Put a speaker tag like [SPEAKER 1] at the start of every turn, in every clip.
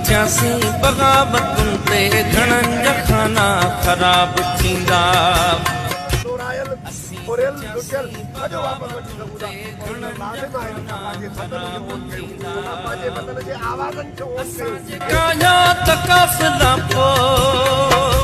[SPEAKER 1] ٿياسين بغاوتن تي گهڻن جا خانا خراب ٿيندا.
[SPEAKER 2] چورايل، ڦريل، لٽيل سڄو واپس وٺي سگهون ٿا پر اهو لازم آهي ته اسان پنهنجي وطن کي اون ڪيون، اسان پنهنجي وطن جي آوازن کي اون ڪيون.
[SPEAKER 1] ڪاهيا ته قافلا پوء.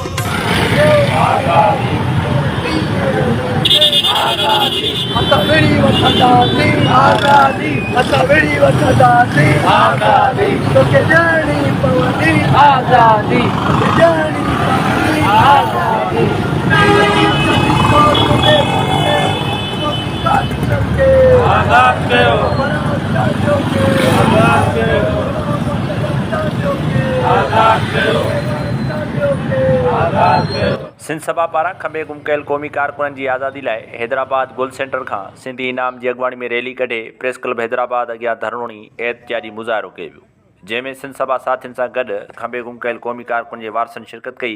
[SPEAKER 3] اسان وڙهي وٺنداسين آزادي اسان وڙهي وٺنداسين آزادي توکي ڏيڻي پوندي آزادي توکي ڏيڻي پوندي آزادي آزاد ڪيو آزاد ڪيو آزاد ڪيو آزاد ڪيو.
[SPEAKER 4] سنڌ سڀا پاران کنڀي گم ڪيل قومي ڪارڪنن جي آزادي لاء حيدرآباد گل سينٽر کان سنڌي انعام جي اڳواڻي ۾ ريلي ڪڍي پريس ڪلب حيدرآباد اڳيان ڌرڻو هڻي احتجاجي مظاهرو ڪيو ويو جنهن ۾ سنڌ سڀا ساٿين سان گڏ کنڀي گم ڪيل قومي ڪارڪنن جي وارثن شرڪت ڪئي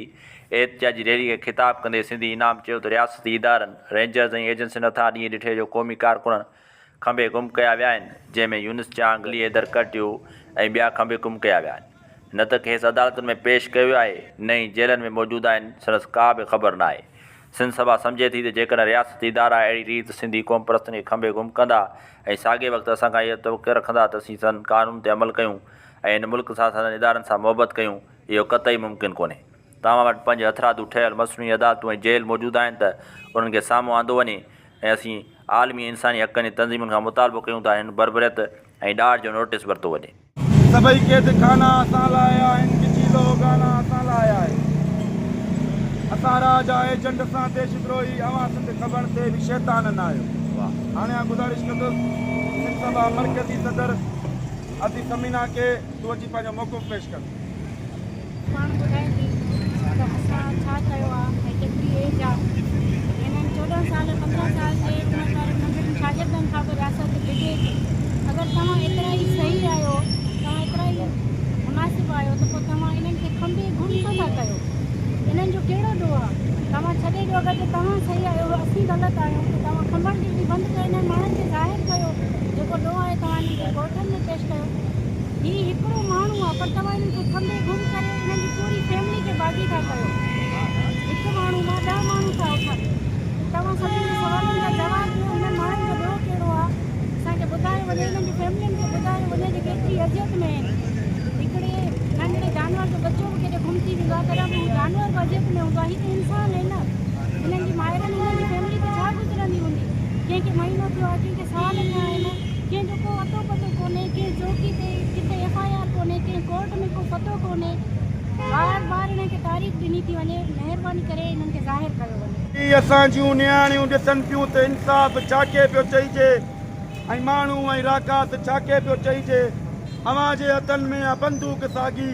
[SPEAKER 4] احتجاجي ريلي کي خطاب ڪندي سنڌي انعام چيو ته رياستي ادارن رينجرز ۽ ايجنسين هٿان ڏينهن ڏٺي جو قومي ڪارڪنن کنڀي گم ڪيا ويا آهن، جنهن ۾ يونس چانگ، علي حيدر ڪرٽيو ۽ ٻيا کنڀي گم ڪيا ويا آهن. نه ته کيس عدالتن ۾ پيش ڪيو ويو آهي، نه ئي جيلن ۾ موجود آهن، سندس ڪا به خبر ناهي. سنڌ سڀا سمجهي ٿي ته جيڪڏهن رياستي ادارا اهڙي ريت سنڌي قومپرستن کي کنڀي گم ڪندا ۽ ساڳئي وقت اسان کان اها توقع رکندا ته اسين سندن قانون تي عمل ڪيون ۽ هن ملڪ سان سندن ادارن سان محبت ڪيون، اهو قطعي ممڪن ڪونهي. توهان وٽ پنهنجي هٿرادو ٺهيل مصنوعي عدالتون ۽ جيل موجود آهن ته انهن کي سامهون آندو وڃي ۽ اسين عالمي انساني حقن جي تنظيمن کان مطالبو ڪيون ٿا هن بربريت ۽ ڏاڍ جو نوٽيس ورتو وڃي.
[SPEAKER 5] سڀئي قيد خانا اسان لاء آهن ڳچي لوهه گانا اسان لاء آهي اسان را جا ايجنٽ اسان ديش دروهي اوهان سنڌ کٻڻ تي به شيطان نه آهيو هاڻي آء گذارش ڪندس سنڌ سڀا مرڪزي صدر ادي ثمينه کي تون اچي پنهنجو موقف پيش ڪر.
[SPEAKER 6] پاڻ ٻڌائيندي ته اسان ڇا ڪيو آ ۽ ڪيتري ايج آ. هنن 14 سال 15 سال جي عمر وارن ننڍڙن شاگردن کان به رياست ڊڄي ٿي. اگر توهان ايترا ئي صحيح آهيو، توهان ايترا ئي مناسب آهيو ته پوء توهان انهن کي کنڀي گم ڇو ٿا ڪيو؟ انهن جو ڪهڙو ڏوهه آ؟ توهان ڇڏي ڏيو اگر جي توهان صحيح آهيو اسين غلط آهيون ته توهان کنڀڻ جي ڏينهن بند ڪيو انهن ماڻهن کي ظاهر ڪيو جيڪو ڏوهه آهي توهان انهن کي ڪورٽن ۾ پيش ڪيو. هي هڪڙو ماڻهو آ پر توهان انهن کي کنڀي گم ڪري انهن جي پوري فيملي کي باغي ٿا ڪيو. هڪ ماڻهو مان ڏهه ماڻهو ٿا اٿن. توهان سڀني جي سوالن جا جواب ڏيو انهن ماڻهن جو ڏوهه ڪهڙو آ اسان کي ٻڌايو وڃي انهن جي فيملين کي ٻڌايو وڃي جيڪي ايتري اذيت ۾ آهن. هڪڙي ننڍڙي جانور جو ٻچو به ڪيڏي گم ٿي ويندو آ تڏهن به هو جانور به اذيت ۾ هوندو آ هي ته انسان آهن نه انهن جي مائرن انهن جي فيملي تي ڇا گذرندي هوندي ڪنهن کي مهينو ٿيو آ ڪنهن کي سال ٿيا آهن. ڪنهن جو ڪو اتو پتو ڪونهي، ڪنهن چوڪي تي ڪٿي ايف I R ڪونهي، ڪنهن ڪورٽ ۾ ڪو پتو ڪونهي، بار بار انهن کي تاريخ ڏني ٿي وڃي، مهرباني ڪري انهن کي ظاهر ڪيو وڃي.
[SPEAKER 5] هي اسان جون نياڻيون ڏسن پيون ته انصاف ڇا کي پيو چئجي ۽ ماڻهو ۽ راڪاس ڇا کي پيو چئجي. اوهان جي هٿن ۾ آ بندوق ساڳي،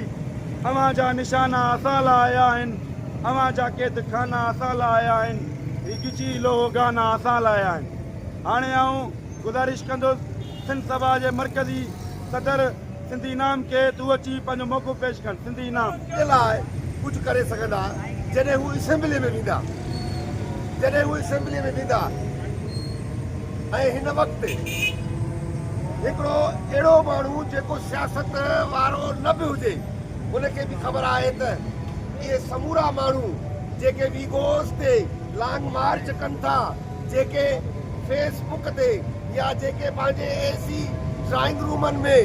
[SPEAKER 5] اوهان جا نشانا اسان لاء آهن، اوهان جا قيد خانا اسان لاء آهن، هي ڳچي لوهه گانا اسان لاء آهن. هاڻي آئون گذارش ڪندس سنڌ سڀا جي مرڪزي صدر سنڌي انعام کي ته هو اچي پنهنجو موقف پيش ڪن. سنڌي انعام.
[SPEAKER 2] جي لاء ڪجهه ڪري سگهندا جڏهن هو اسيمبلي ۾ ويندا جڏهن هو اسيمبلي ۾ ويندا ۽ هن وقت هڪڙو اهڙو ماڻهو جيڪو سياست وارو نه به هجي ان کي به خبر آهي ته اهي سمورا ماڻهو جيڪي ويگوز تي لانگ مارچ ڪن ٿا جيڪي فيس بڪ تي يا جيڪي پنهنجي اي سي ڊرائنگ رومن ۾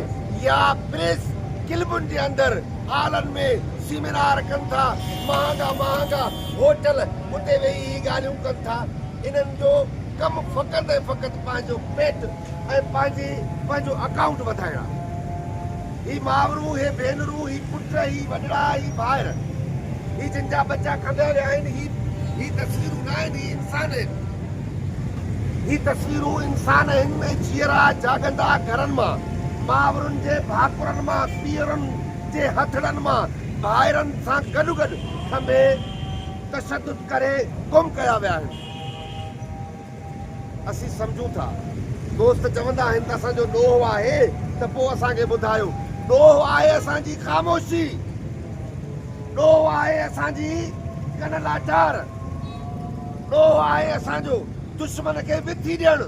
[SPEAKER 2] يا پريس ڪلبن جي اندر هالن ۾ سيمينار ڪن ٿا، مهانگا مهانگا هوٽل اتي ويهي هي ڳالهيون ڪن ٿا، انهن جو ڪم فقط ۽ فقط پنهنجو پيٽ ۽ پنهنجي پنهنجو اڪائونٽ وڌائڻ آهي. هي مائرون، هي ڀينرون، هي پٽ، هي وڏڙا، هي ڀائر، هي جن جا ٻچا کنڀيا ويا آهن، هي هي تصويرون نه آهن، هي انسان آهن. هي تصويرون انسان آهن ۽ جيئرا جاڳندا گهرن مان، مائرن جي ڀاڪرن مان، پيئرن جي هٿڙن مان، ڀائرن سان گڏ گڏ کنڀي تشدد ڪري گم ڪيا ويا آهن. اسين سمجهون ٿا. دوست چوندا آهن ته اسان جو ڏوهه آهي ته پوء اسان کي ٻڌايو. ڏوهه آهي اسان جي خاموشي. ڏوهه آهي اسان جي ڪن لاٽار. ڏوهه آهي اسان جو دشمن کي وٿي ڏيڻ.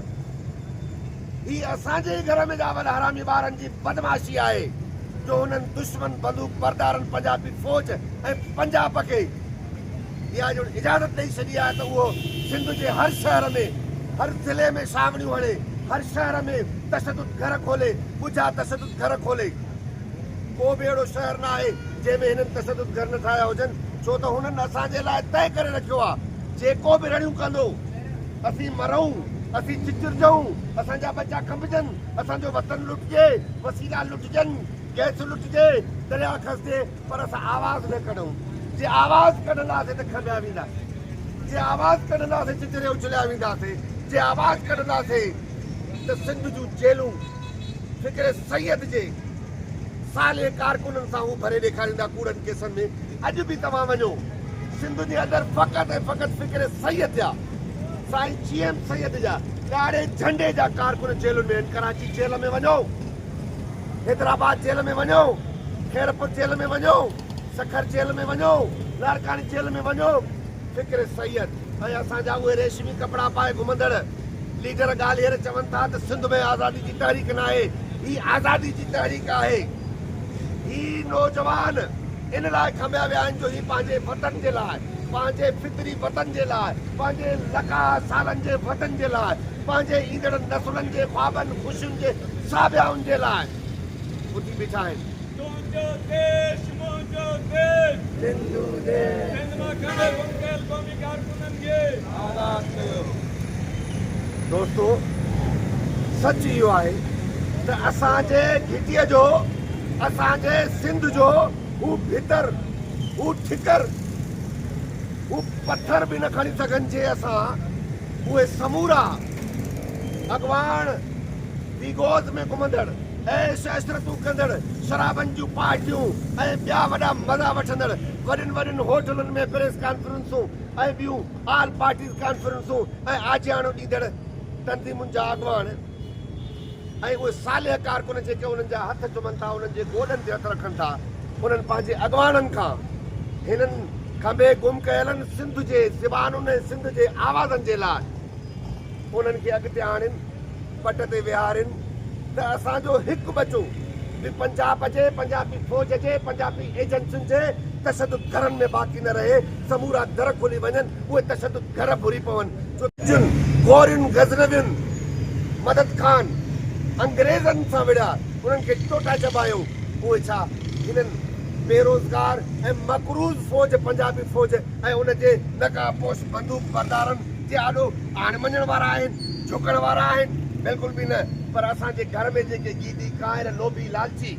[SPEAKER 2] هي اسان جي ئي گهر ۾ ڄاول حرامي ٻارن جي بدمعاشي آهي. جو انهن دشمن بندوق بردارن پنجابي فوج ۽ پنجاب کي اها ڄڻ اجازت ڏئي ڇڏي آهي ته اهو سنڌ جي هر شهر ۾ هر ضلعي ۾ ڇانوڻيون هڻي، هر شهر ۾ تشدد گهر کولي، ڳجها تشدد گهر کولي. ڪو به اهڙو شهر نه آهي جنهن ۾ هنن تشدد گهر نه ٺاهيا هجن، ڇو ته هنن اسان جي لاء طئي ڪري رکيو آهي جيڪو به رڙيون ڪندو اسين مرون، اسين چچرجون، اسان جا ٻچا کنڀجن، اسان جو وطن لٽجي، وسيلا لٽجن، گئس لٽجي، درياء کسجي پر اسان آواز نه ڪڍون. جي آواز ڪڍنداسين ته کنڀيا وينداسين. جي آواز ڪڍنداسين چچري اڇليا وينداسين. جي آواز ڪڍنداسين ته سنڌ جون جيلون فڪر سيد جي صالح ڪارڪنن سان هو ڀري ڏيکاريندا ڪوڙن ڪيسن ۾. اڄ به توهان وڃو سنڌ جي اندر فقط ۽ فقط فڪر سيد جا سائين جي ايم سيد جا ڳاڙهي جهنڊي جا ڪارڪن جيلن ۾ آهن. ڪراچي جيل ۾ وڃو، حيدرآباد جيل ۾ وڃو، خيرپور جيل ۾ وڃو، سکر جيل ۾ وڃو، لاڙڪاڻي جيل ۾ وڃو، فڪر سيد ۽ اسان جا اهي ريشمي ڪپڙا پائي گهمندڙ ليڊر ڳالهير چون ٿا ته سنڌ ۾ آزادي جي تحريڪ ناهي، هي آزادي جي تحريڪ آهي. هي نوجوان ان لاء کنڀيا ويا آهن جو هي پنهنجي وطن جي لاء، پنهنجي فطري وطن جي لاء، پنهنجي لکها سالن جي وطن جي لاء، پنهنجي ايندڙ نسلن جي خوابن، خوشين جي ساڀيائن جي لاء اٿي بيٺا آهن.
[SPEAKER 7] تنهنجو ديش منهنجو ديش.
[SPEAKER 3] سنڌو ديش.
[SPEAKER 7] سنڌ مان کنڀي گم ڪيل قومي ڪارڪنن کي آزاد ڪيو.
[SPEAKER 2] دوستو سچ اهو آهي ته اسان جي گهٽيء جو، اسان جي سنڌ جو هو ڀتر، هو ٺڪر، هو پٿر به نه کڻي سگهن جي اسان اهي سمورا اڳواڻ ويگوز ۾ گهمندڙ، عيش عشرتون ڪندڙ، شرابن جون پارٽيون ۽ ٻيا وڏا مزا وٺندڙ، وڏين وڏين هوٽلن ۾ پريس ڪانفرنسون ۽ ٻيون آل پارٽيز ڪانفرنسون ۽ آجياڻو ڏيندڙ تنظيمن جا اڳواڻ ۽ اهي صالح ڪارڪن جيڪي انهن جا هٿ چمن ٿا، انهن جي گوڏن تي هٿ رکن ٿا، انهن پنهنجي اڳواڻن کان هنن کنڀي گم ڪيلن سنڌ جي زبانن ۽ سنڌ جي آوازن جي لاء انهن کي اڳتي آڻين، پٽ تي ويهارين ته اسان جو هڪ ٻچو به پنجاب جي، پنجابي فوج جي، پنجابي ايجنسين جي تشدد گهرن ۾ باقي نه رهي، سمورا در کلي وڃن، اهي تشدد گهر ڀري پون، ڇو جن غورين غزنوين مدد خان انگريزن سان وڙهيا، انهن کي ٽوٽا چٻايو، اهي ڇا هنن بيروزگار ۽ مقروض فوج، پنجابي فوج ۽ ان جي نقاب پوش بندوق بردارن جي آڏو آڻ مڃڻ وارا آهن، جهڪڻ وارا آهن؟ بلڪل به نه، پر اسان جي گهر ۾ جيڪي گيدي، ڪانئر، لوڀي، لالچي،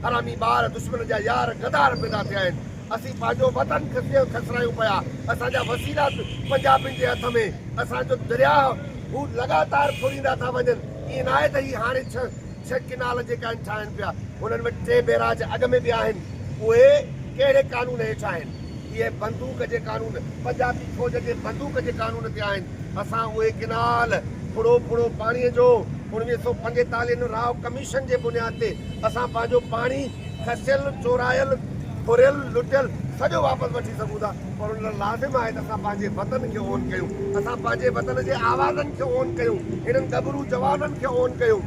[SPEAKER 2] حرامي ٻار، دشمن جا يار، غدار پيدا ٿيا آهن. اسين پنهنجو وطن کسي کسرايون پيا، اسان جا وسيلا پنجابين جي هٿ ۾، اسان جو درياهه هو لڳاتار ڦريندا ٿا وڃن، ائين ناهي ته هي هاڻي ڇهه ڪئنال جيڪا آهن ٺاهن پيا، هنن وٽ ٽي بئراج اڳ ۾ به آهن، اهي ڪهڙي قانون هيٺ آهن؟ اهي بندوق جي قانون، پنجابي فوج جي بندوق جي قانون تي آهن. اسان اهي ڪئنال ڦڙو ڦڙو پاڻي جو 1945 راء ڪميشن جي بنياد تي اسان پنهنجو پاڻي کسيل، چورايل، ڦريل، لٽيل سڄو واپس وٺي سگهون ٿا پر ان لاء لازم آهي ته اسان پنهنجي وطن کي اون ڪيون، اسان پنهنجي وطن جي آوازن کي اون ڪيون، هنن ڳڀرو جوانن کي اون ڪيون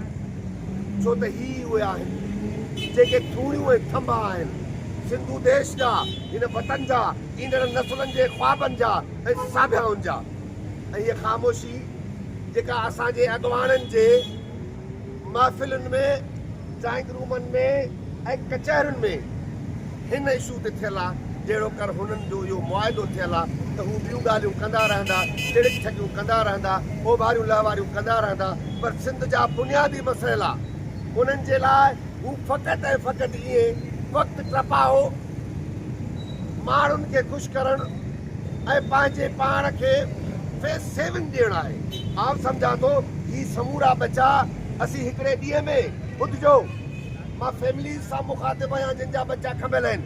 [SPEAKER 2] ڇو ته هي ئي اهي آهن جيڪي ٿوڻيون ۽ ٿنڀا آهن سنڌو ديش جا، هن وطن جا، ايندڙ نسلن جي خوابن جا ۽ ساڀيائن جا ۽ هيء خاموشي جيڪا اسان جي اڳواڻن جي محفلن ۾، ڊرائنگ رومن ۾ ۽ ڪچهرين ۾ هن اشو تي ٿيل آ، جهڙوڪر هنن جو اهو معاهدو ٿيل آ ته هو ٻيون ڳالهيون ڪندا رهندا، ٽڙڪ ٺڳيون ڪندا رهندا، اوڀاريون لهواريون ڪندا رهندا پر سنڌ جا بنيادي مسئلا انهن جي لاء هو فقط ۽ فقط ائين وقت ٽپائو، ماڻهن کي خوش ڪرڻ ۽ پنهنجي پاڻ کي فيس سيونگ ڏيڻ آهي. آئون سمجهان ٿو هي سمورا ٻچا اسين هڪڙي ڏينهن ۾ ٻڌجو مان فيمليز سان مخاطب آهيان جن جا ٻچا کنڀيل آهن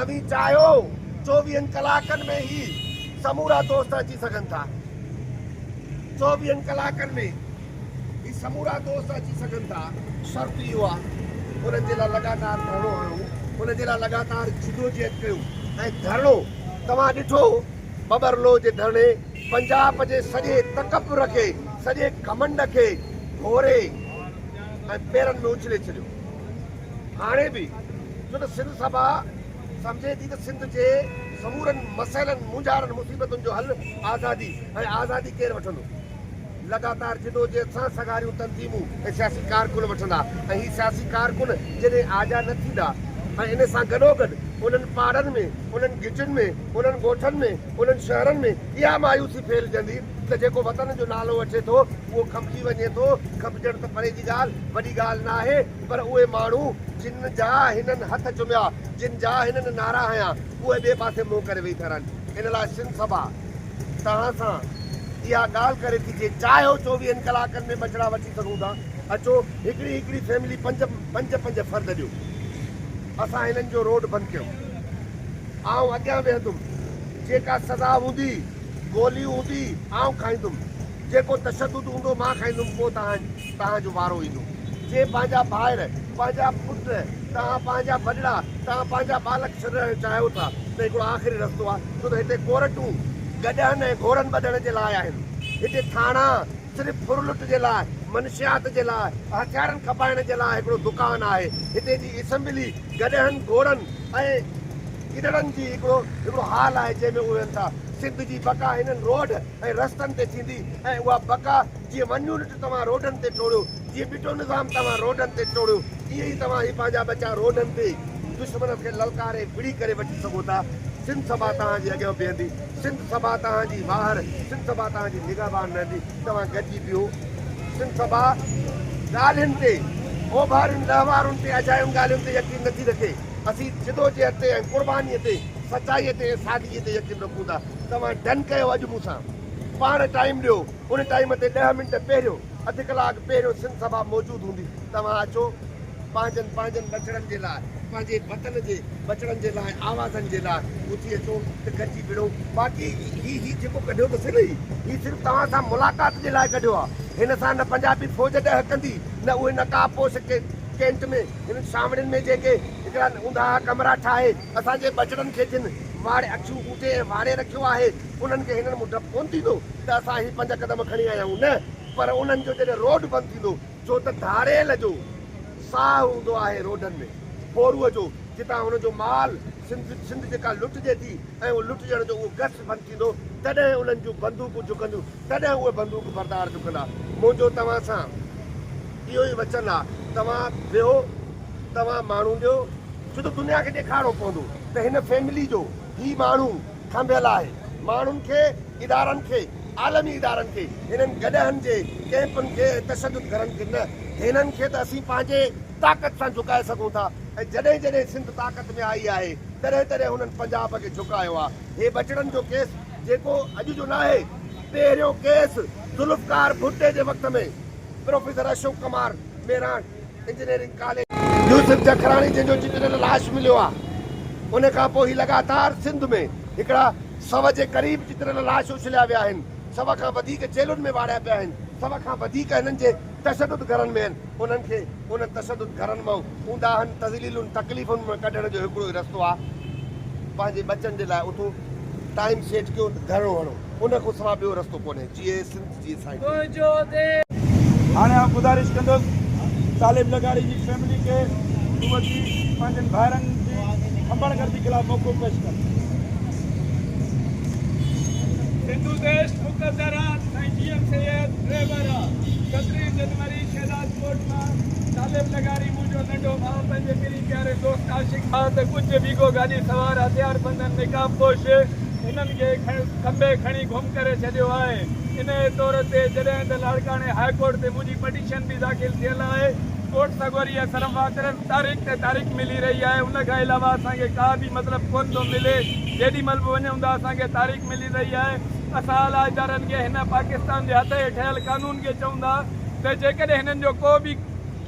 [SPEAKER 2] اوهين چاهيو چوويهن ڪلاڪن ۾ هي سمورا دوست اچي سگهن ٿا چوويهن ڪلاڪن ۾ هي سمورا دوست اچي سگهن ٿا، شرط اهو آهي انهن جي لاء لڳاتار ڌرڻو هڻون، انهن جي لاء لڳاتار جدوجهد ڪيون ۽ ڌرڻو توهان ڏٺو ٻٻرلوء جي ڌرڻي پنجاب جي سڄي تڪبر کي، سڄي گهمنڊ کي گهوري ۽ پيرن ۾ اڇلي ڇڏيو. هاڻي به. ڇو ته سنڌ سڀا سمجهي ٿي ته سنڌ جي سمورن مسئلن، مونجهارن، مصيبتن جو حل آزادي ۽ آزادي ڪير وٺندو؟ لڳاتار جدوجهد سان سگهاريون تنظيمون ۽ سياسي ڪارڪن وٺندا ۽ هي سياسي ڪارڪن جڏهن آجا نه ٿيندا ۽ ان سان گڏوگڏ انهن پاڙن ۾، انهن گهٽين ۾، انهن ڳوٺن ۾، انهن شهرن ۾ اها مايوسي ڦهلجندي ته جيڪو وطن جو نالو وٺي ٿو اهو کنڀجي وڃي ٿو، کنڀجڻ ته پري جي ڳالهه، وڏي ڳالهه ناهي پر اهي ماڻهو جن جا هنن هٿ چميا، جن جا هنن نعرا هنيا، اهي ٻئي پاسي منهن ڪري ويهي ٿا رهن. ان لاء سنڌ سڀا توهان سان اها ڳالهه ڪري ٿي جي چاهيو چوويهن ڪلاڪن ۾ ٻچڙا وٺي سگهون ٿا، اچو هڪڙي هڪڙي فيملي پنج پنج پنج فرد ڏيو، اسان هنن جو روڊ بند ڪيون، آئون اڳيان ويهندم، جيڪا سزا هوندي، گولي هوندي، آئون کائيندم، جيڪو تشدد هوندو مان کائيندم، پوء توهان توهان جو وارو ايندو. جي پنهنجا ڀائر، پنهنجا پٽ، توهان پنهنجا وڏڙا، توهان پنهنجا ٻالڪ ڇڏرائڻ چاهيو ٿا ته هڪڙو آخري رستو آهي، ڇو ته هتي ڪورٽون گڏهن ۽ گهوڙن ٻڌڻ جي لاء آهن، هتي ٿاڻا صرف ڦرلٽ جي لاء، منشيات جي لاء، هٿيارن کپائڻ جي لاء هڪڙو دڪان آهي، هتي جي اسيمبلي گڏهن، گهوڙن ۽ گدڙن جي هڪڙو هڪڙو هال آهي جنهن ۾ اهي ويهن ٿا. سنڌ جي بقا هنن روڊ ۽ رستن تي ٿيندي ۽ اها بقا جيئن ون يونٽ توهان روڊن تي ٽوڙيو، جيئن ٻٽو نظام توهان روڊن تي ٽوڙيو، ائين ئي توهان هي پنهنجا ٻچا روڊن تي دشمن کي للڪاري وڙهي ڪري وٺي سگهو ٿا. سنڌ سڀا توهان جي اڳيان بيهندي، سنڌ سڀا توهان جي واهر، سنڌ سڀا توهان جي نگهبان رهندي. توهان گڏجي بيهو. سنڌ سڀا ڳالهين تي، اوڀارين لهوارن تي، اجاين ڳالهين تي يقين نٿي رکي. اسين جدوجهد تي ۽ قربانيء تي، سچائيء تي ۽ سادگيء تي يقين رکون ٿا. توهان ڊن ڪيو اڄ مون سان. پاڻ ٽائيم ڏيو. ان ٽائيم تي ڏهه منٽ پهريون، اڌ ڪلاڪ پهريون سنڌ سڀا موجود هوندي. توهان اچو. پنهنجن پنهنجن ٻچڙن جي لاء، پنهنجي وطن جي ٻچڙن جي لاء، آوازن جي لاء اٿي اچو ته گڏجي وڙهون. باقي هي هي جيڪو ڪڍيو اٿس نه هي هي صرف توهان سان ملاقات جي لاء ڪڍيو آهي. هن سان نه پنجابي فوج ڏهڪندي، نه اهي نقاب پوش ڪينٽ ۾ هنن ڇانوڻين ۾ جيڪي هڪڙا اونداها ڪمرا ٺاهي اسان جي ٻچڙن کي جن واڙي اکيون ٻوٽي ۽ واڙي رکيو آهي، انهن کي هنن مون ڊپ ڪونه ٿيندو ته اسان هي پنج قدم کڻي آيا آهيون، نه پر انهن جو جڏهن روڊ بند ٿيندو، ڇو ته ڌاڙيل جو ساهه هوندو آهي روڊن ۾، ڦوروء جو، جتان هن جو مال، سنڌ، سنڌ جيڪا لٽجي ٿي ۽ اهو لٽجڻ جو اهو گس بند ٿيندو، تڏهن انهن جون بندوقون جهڪنديون، تڏهن اهي بندوق بردار جهڪندا. منهنجو توهان سان اهو ئي وچن آ، توهان ويهو، توهان ماڻهو ڏيو، ڇو ته دنيا کي ڏيکارڻو پوندو ته هن فيملي جو هي ماڻهو کنڀيل آهي. ماڻهن کي، ادارن کي، عالمي ادارن کي، هنن گڏهن جي ڪئمپن کي ۽ تشدد گهرن کي نه، هنن کي ته اسين پنهنجي طاقت سان جهڪائي سگهون ٿا ۽ جڏهن جڏهن سنڌ طاقت ۾ آئي آهي، تڏهن تڏهن هنن پنجاب کي جهڪايو آهي. هي ٻچڙن جو ڪيس جيڪو اڄ جو ناهي، پهريون ڪيس ذوالفقار ڀٽي جي وقت ۾ professor Ashok Kumar Mehran engineering college, Yousuf Jakhrani جنهن جو چچريل لاش مليو آهي، ان کان پوء هي لڳاتار سنڌ ۾ هڪڙا سو جي قريب چچريل لاش اڇليا ويا آهن، سو کان وڌيڪ جيلن ۾ واڙيا پيا آهن، سو کان وڌيڪ هنن جي تشدد گهرن ۾ آهن، انهن کي انهن تشدد گهرن مان اونداهن، تذليلن، تڪليفن مان ڪڍڻ جو هڪڙو ئي رستو آهي پنهنجي ٻچن جي لاء اٿو، ٽائيم سيٽ ڪيو ته ڌرڻو هڻو، ان کان سوا ٻيو رستو ڪونهي. جيئي سنڌ جيئي سائين.
[SPEAKER 5] هاڻي آئون گذارش ڪندس طالب لغاري جي فيملي کي هو اچي پنهنجن ڀائرن جي کنڀڻ گردي خلاف موقف پيش ڪن.
[SPEAKER 7] سنڌو ديش مقدر آ، سائين جي ايم سيد رهبر آ. سترهين جنوري شهداد ڪوٽ مان طالب لغاري منهنجو ننڍو ڀاء پنهنجي پرين پياري دوست عاشق ڀاء ته ڪجهه ويگو گاڏي سوار هٿياربندن نقاب پوش هنن کي کنڀي کڻي گم ڪري ڇڏيو آهي. انهيء طور تي جڏهن ته لاڙڪاڻي هاء ڪورٽ تي منهنجي پٽيشن به داخل ٿيل آهي، ڪورٽ سڳوريء طرفان صرف تاريخ تي تاريخ ملي رهي آهي، ان کان علاوه اسان کي ڪا به مطلب ڪونه ٿو ملي، جيڏي مهل به وڃون ٿا اسان کي تاريخ ملي رهي آهي. اسان اعليٰ ادارن کي هن پاڪستان جي هٿ هيٺ ٺهيل قانون کي چئون ٿا ته جيڪڏهن هنن جو ڪو به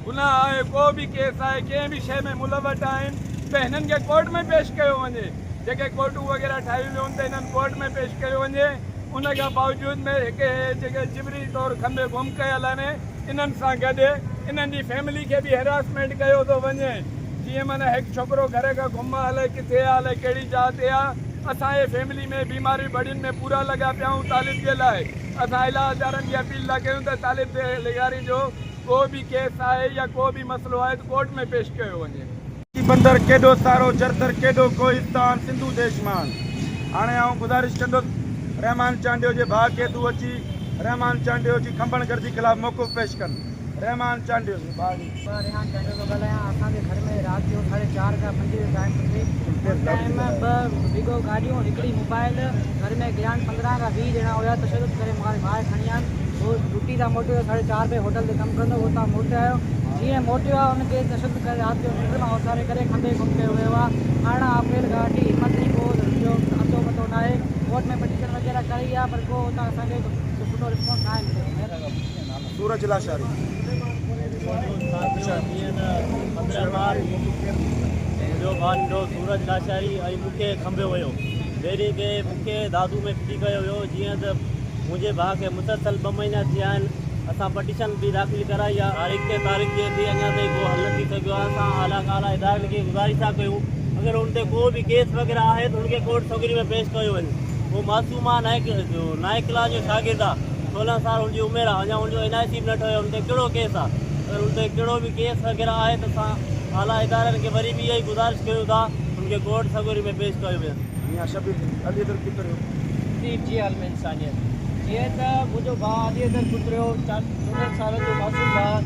[SPEAKER 7] گناهه آهي، ڪو به ڪيس آهي، ڪنهن به شيء ۾ ملوث آهن ته هنن کي ڪورٽ ۾ پيش ڪيو وڃي. جيڪي ڪورٽون وغيره ٺاهيون ويون ته انهن ڪورٽ ۾ پيش ڪيو وڃي ان کان باوجود ۾ هڪ هي جيڪي جبري طور کنڀي گم ڪيل آهن انهن سان گڏ انهن جي فيملي کي به هراسمينٽ ڪيو ٿو وڃي جيئن معنيٰ هڪ ڇوڪرو گهر کان گم آ الائي ڪٿي آ الائي ڪهڙي جاء تي آ اسان جي فيملي ۾ بيماري بڙين ۾ پورا لڳا پيا آهيون طالب جي لاء اسان اعليٰ ادارن کي اپيل ٿا ڪيون ته طالب لغاري جو ڪو به ڪيس آهي يا ڪو به مسئلو آهي ته ڪورٽ ۾ پيش ڪيو وڃي.
[SPEAKER 5] بندر، ڪيڏو سارو جرٿر، ڪيڏو ڪوهستان، سنڌو ديش مان. هاڻي آئون گذارش ڪندس رحمان چانڊيو جي ڀاء کي تون اچي رحمان چانڊيو جي کنڀڻ گردي خلاف موقف پيش ڪن. رحمان چانڊيو جي ڀاء جي.
[SPEAKER 8] مان ريحان چانڊيو ٿو ڳالهايان اسان جي گهر ۾ رات جو ساڍي چار کان پنج جو ٽائيم ٿو ٿئي ان ٽائيم ٻه ويگو گاڏيون هڪڙي موبائل گهر ۾ گيا آهن 15 کان 20 ڄڻا هيا تشدد ڪري مون کي ماري کڻي ويا آهن هو ڊيوٽي تان موٽيو هيو ساڍي چار بجي هوٽل تي ڪم ڪندو هو اتان موٽي آيو جيئن موٽيو آهي ان کي تشدد ڪري رات جو ننڊ مان اٿاري ڪري کنڀي گم ڪيو ويو آهي 18 اپريل کان وٺي همت جي ڪو جو اتو پتو ناهي ڪورٽ ۾ پٽيشن وغيره ڪرائي آهي پر ڪو اتان اسان کي سٺو رسپانس ناهي مليو.
[SPEAKER 5] سورج لاشاري.
[SPEAKER 9] منهنجو ڀاء ننڍو سورج لاشاري ۽ مون کي کنڀيو ويو. پهرين کي مون کي دادو ۾ ڦٽي ڪيو ويو جيئن ته منهنجي ڀاء کي مسلسل ٻه مهينا ٿيا آهن اسان پٽيشن به داخل ڪرائي آهي. تاريخ تي تاريخ ٿئي ٿي اڃا تائين ڪو حل نه ٿي سگهيو آهي اسان اعليٰ کان اعليٰ ادارن کي گذارش ٿا ڪيون اگر ان تي ڪو به ڪيس وغيره آهي ته ان کي ڪورٽ سوگري ۾ پيش ڪيو وڃي هو معصوم آهي نائين ڪلاس جو شاگرد آهي 16 سال هن جي عمر آهي اڃا هن جو اين آء سي به نه ٺهيو هن تي ڪهڙو ڪيس آهي اگر هن تي ڪهڙو به ڪيس وغيره آهي ته اسان اعليٰ ادارن کي وري به اها ئي گذارش ڪيون ٿا هن کي ڪورٽ سڳوري ۾ پيش ڪيو وڃي.
[SPEAKER 5] ميان شبير علي حيدر ڪتريو.
[SPEAKER 8] ترتيب جي عالم انسانيت جيئن ته منهنجو ڀاء علي حيدر ڪتريو 14 سالن جو معصوم ڀاء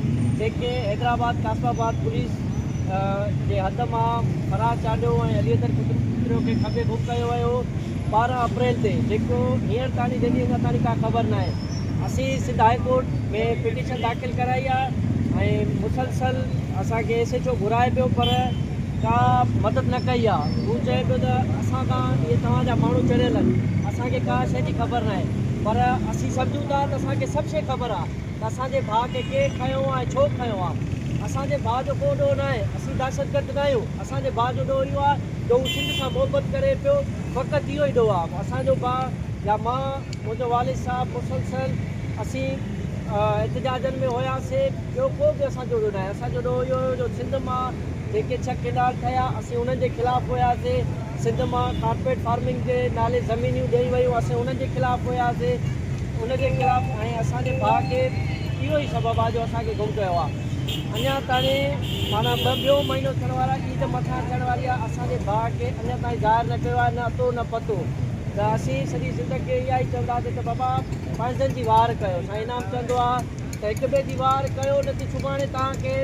[SPEAKER 8] جيڪي حيدرآباد قاسم آباد پوليس جي حد مان فراز چانڊيو ۽ علي حيدر ڪتريو کي کنڀي گم ڪيو ويو 12 اپريل تي جيڪو هينئر تاڻي جنهن جي اڃا تاڻي ڪا خبر ناهي اسين سنڌ هاء ڪورٽ ۾ پٽيشن داخل ڪرائي آهي ۽ مسلسل اسان کي ايس ايڇ او گهرائي پيو پر ڪا مدد نه ڪئي آ هو چئي پيو ته اسان کان اهي توهان جا ماڻهو چڙهيل آهن اسان کي ڪا شيء جي خبر ناهي پر اسين سمجهون ٿا ته اسان کي سڀ شيء خبر آ ته اسان جي ڀاء کي ڪير کنيو آ ۽ ڇو کنيو آ اسان جي ڀاء جو ڪو ڏوهه ناهي اسين دهشتگرد ناهيون اسان جي ڀاء جو ڏوهه اهو آ جو هو سنڌ سان محبت ڪري پيو فقط اهو ئي ڏوهه آ اسان جو ڀاء يا مان منهنجو والد صاحب مسلسل اسين احتجاجن ۾ هياسي ٻيو ڪو به اسان جو ڏوهه ناهي اسان جو ڏوهه اهو هيو جو سنڌ مان جيڪي ڇهه ڪئنال ٺهيا اسين انهن جي خلاف هياسي، سنڌ مان ڪارپيٽ فارمنگ جي نالي زمينيون ڏئي ويون اسين انهن جي خلاف هياسي، ان جي خلاف ۽ اسان جي ڀاء کي اهو ئي سبب آهي جو اسان کي گم ڪيو آهي اڃا تائين معنيٰ ٻه ٻيو مهينو ٿيڻ وارو آهي عيد مٿان اچڻ واري آهي اسان جي ڀاء کي اڃا تائين ظاهر نه ڪيو آهي نه اتو نه پتو ته اسين سڄي زندگي اها ئي چونداسين ته بابا پنهنجن جي واهر ڪيو سائين انعام چوندو آهي ته هڪ ٻئي جي واهر ڪيو نه ته سڀاڻي توهان کي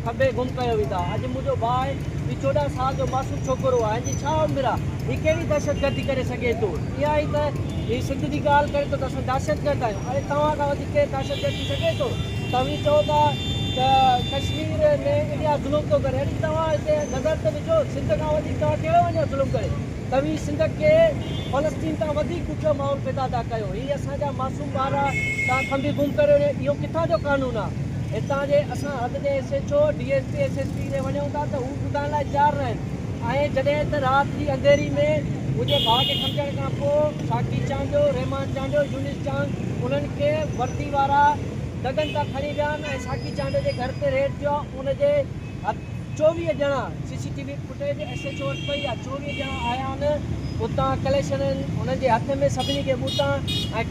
[SPEAKER 8] کنڀي گم ڪيو ويندا. اڄ منهنجو ڀاء آهي، هي 14 سال جو معصوم ڇوڪرو آهي، هن جي ڇا عمر آهي، هي ڪهڙي دهشتگردي ڪري سگهي ٿو؟ اها ئي ته هي سنڌ جي ڳالهه ڪري ٿو ته اسان دهشتگرد آهيون، اڙي توهان کان وڌيڪ ڪير دهشتگرد ٿي سگهي ٿو؟ توهين چئو ٿا ته ڪشمير ۾ انڊيا ظلم ٿو ڪري، اڙي توهان هتي نظر ته وجهو، سنڌ کان وڌيڪ توهان ڪهڙو اڃا ظلم ڪري؟ توهين سنڌ کي فلسطين کان وڌيڪ ڏکيو ماحول پيدا ٿا ڪيو، هي اسان جا معصوم ٻار توهان کنڀي گم ڪريو وڃي، اهو ڪٿان جو قانون آهي؟ هتان جي اسان حد جي S H O, D S P, S S P ڏي وڃون ٿا ته هو ٻڌائڻ لاء تيار ناهن ۽ جڏهن ته رات جي انڌيري ۾ منهنجي ڀاء کي کنڀجڻ کان پوء ساقي چانڊيو، رحمان چانڊيو، يونس چانگ انهن کي وردي وارا دڳن تان کڻي ويا آهن ۽ ساقي چانڊيو جي گهر تي ريڊ ٿيو آهي ان جي 24 ڄڻا C C T V footage S H O وٽ پئي آهي 24 ڄڻا آيا آهن اتان ڪليڪشن انهن جي هٿ ۾ سڀني کي ٻوٽا ۽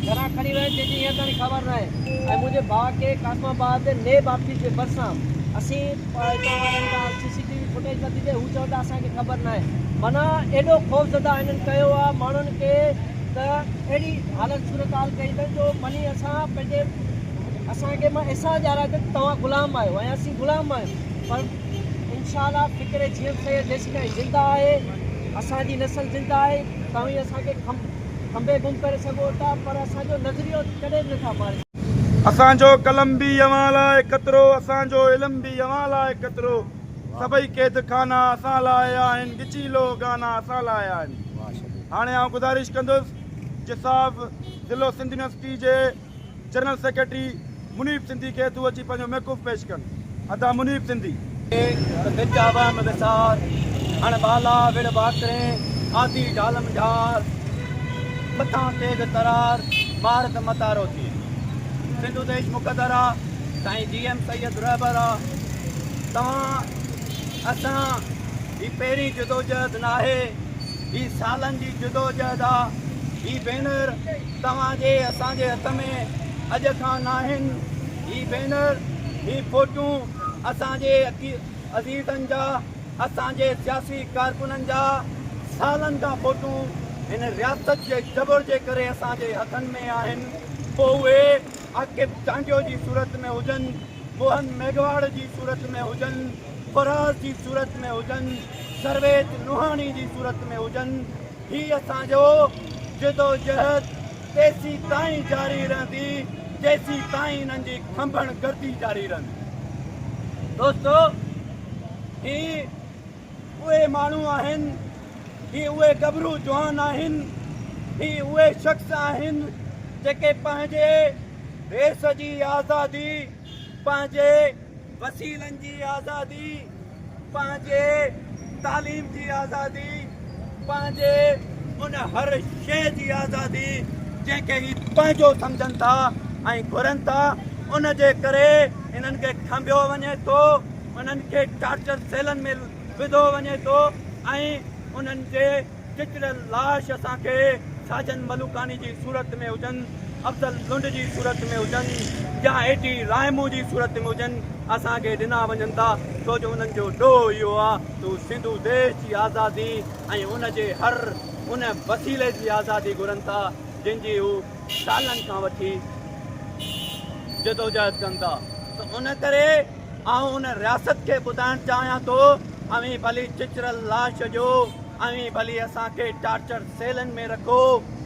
[SPEAKER 8] گهران کڻي ويا آهن جنهن جي هينئر تائين خبر ناهي ۽ منهنجي ڀاء کي قاسم آباد نيب آفيس جي ڀرسان اسين اتان وارن کان C C T V footage ورتي ته هو چون ٿا اسان کي خبر ناهي معنيٰ ايڏو خوفزده هنن ڪيو آهي ماڻهن کي ته اهڙي حالت صورتحال ڪئي اٿن جو معني اسان پنهنجي اسان کي مان احساس ڏيارائي اٿن ته توهان غلام آهيو ۽ اسين غلام آهيون پر انشاء الله فڪر جي ايم سيد جيسيتائين زنده آهي اسان جي نسل زنده آهي توهين اسان کي کنڀي گم ڪري سگهو ٿا پر اسان جو نظريو ڪڏهن به نٿا ماري سگهو.
[SPEAKER 5] اسان جو قلم به اوهان لاء قطرو، اسان جو علم به اوهان لاء قطرو، سڀئي قيد خانا اسان لاء آهن، ڳچي لوهه گانا اسان لاء آهن. هاڻي آئون گذارش ڪندس جساف ضلعو سنڌ يونيورسٽي جي جنرل سيڪريٽري منيب سنڌي کي ٿو اچي پنهنجو موقف پيش ڪن. ادا منيب سنڌي.
[SPEAKER 10] ته وچ وهم وسار، هڻ ٻالا وڙ ٻاڪرين، آڌي ڍالم ڍار، مٿان تيغ ترار، مار ته متارو ٿئين. سنڌو ديش مقدر آ، سائين جي ايم سيد رهبر آ. توهان اسان هي پهرين جدوجهد ناهي، هي سالن جي جدوجهد آ. هي بينر توهان جي اسان جي هٿ ۾ اڄ کان ناهن. هي بينر، هي فوٽون اسان جي عزيزن جا اسان جي سياسي ڪارڪنن جا سالن کان فوٽو هن رياست جي جبر جي ڪري اسان جي هٿن ۾ آهن، پوء اهي عاقب چانڊيو جي صورت ۾ هجن، موهن ميگهواڙ جي صورت ۾ هجن، فراز جي صورت ۾ هجن، سرويچ نوحاڻي جي صورت ۾ هجن، هي اسان جو جدوجهد تيسين تائين جاري رهندي جيسين تائين انهن جي کنڀڻ گردي جاري رهندي. دوستو هي اهي ماڻهو آهن، هي اهي ڳڀرو جوان آهن، هي اهي شخص آهن جيڪي پنهنجي ديس جي آزادي، پنهنجي وسيلن جي آزادي، پنهنجي تعليم جي آزادي، پنهنجي ان هر شيء جي آزادي جنهن کي هي پنهنجو سمجهن ٿا ۽ گهرن ٿا، ان جي ڪري انهن کي کنڀيو وڃي ٿو، انهن کي ٽارچر سيلن ۾ وڌو وڃي ٿو ۽ انهن جي چچريل لاش اسان کي ساجن ملوڪاڻي جي صورت ۾ هجن، افضل لنڊ جي صورت ۾ هجن يا اي ٽي رائمون جي صورت ۾ هجن اسان کي ڏنا وڃن ٿا ڇو جو انهن جو ڏوهه اهو آ ته هو سنڌو ديش جي آزادي ۽ ان جي هر ان وسيلي جي آزادي گهرن ٿا جن جي هو سالن کان وٺي جدوجهد ڪن ٿا ته ان ڪري آئون ان رياست کي ٻڌائڻ چاهيان ٿو اوهين ڀلي چچريل لاش جو اوهين ڀلي اسان کي ٽارچر سيلن ۾ رکو،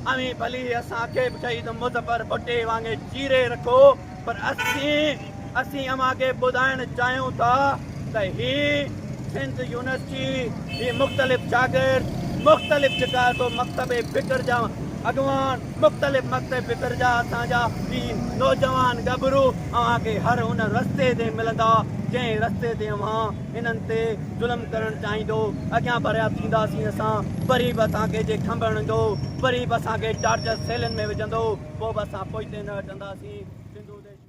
[SPEAKER 10] اوهين ڀلي اسان کي شهيد مظفر ڀٽي وانگي چيري رکو پر اسين اسين اوهان کي ٻڌائڻ چاهيون ٿا ته هي سنڌ يونيورسٽي هي مختلف شاگرد مختلف جيڪا سو مڪتب فڪر جا اڳواڻ مختلف مڪتب فڪر جا اسان جا هي نوجوان ڳڀرو اوهان کي هر ان رستي تي ملندا جنهن رستي تي اوهان انهن تي ظلم ڪرڻ چاهيندو اڳيان ڀريا ٿينداسين اسان وري به اسان کي جي کنڀ هڻندو وري به اسان کي ٽارچر سيلن ۾ وجهندو پوء به اسان پوئتي نه هٽنداسين سنڌو ديش.